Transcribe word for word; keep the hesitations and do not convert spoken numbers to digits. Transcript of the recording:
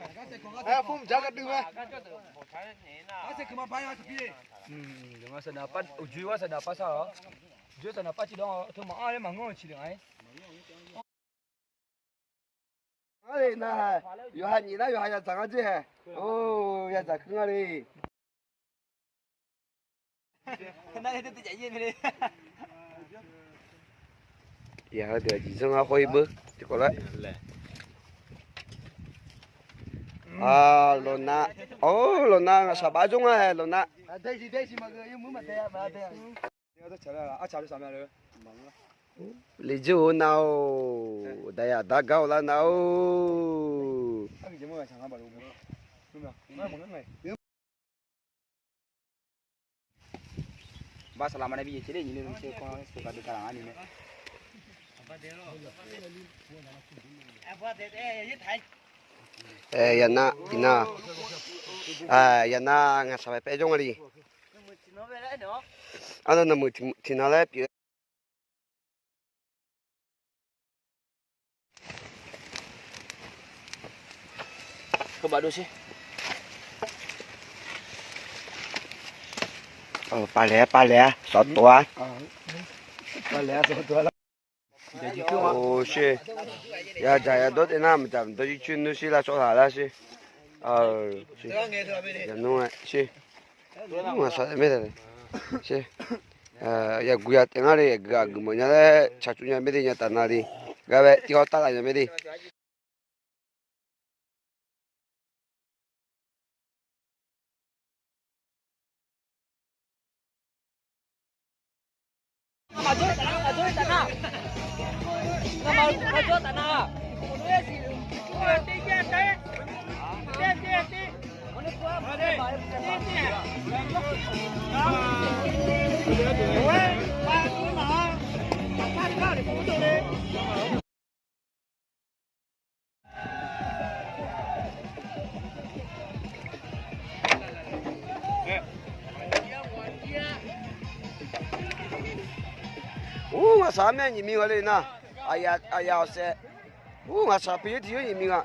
Aqgar saeq kawq gar saeq kawq. Aqgar saeq kawq ma par ya saqpir. Uqjuir-a saqdaq par sar-awq. Uqjuir saqdaq par ciqdawr-awq. Teu maqanr laer maqngeur-eu ciqdawq-aer. Ngar le nar-aq, yawqha nyiq nar yawqha yadzaq ngar dzer hae. Or, yadzaq keuv ngar le. Yaq heudeuq-aq jeq zanr ngar khawr-ir beur tiqkawv lar. Lawqnar, or lawqnar ngaqshaq baf jawr ngar hae lawqnar. Lejeur-or nar-or, daqyaq dargar-awr lar nar-or. Bar saqlaq ma nae bi yaeq caev ler nyiq le nmr caer kawr saqlaq deuq saqlaq ngar ni mae. Yaqnav tiqnav, yaqnav ngaqshaq paepae jawr nga li. Arnan naqmuiq tiqnan laer pyeuf. Heubaf dov sher. Pavlaeq-a pavlaeq-a sawqtov-a. Or sher. Yadzaq yadawr taef nar maqdzaq maqdawr yir coer nmr sher lavcawv taq lar sher. Yaqnmr sher. Ngaqshaq mae sher. Yaqguq ya taef ngar le, yaqguq aqguq mawf nya laer tsaqtsov nya mae de, nya taf na le. Gar bae tiv hawr taf laf nya mae de. Ur, ngaqshaq armyav nyiq mi ghaq le nar, aqyaf awqsaef. Ur, ngaqshaq pyeuf-ir tiq-ir nyiq mi ghaq.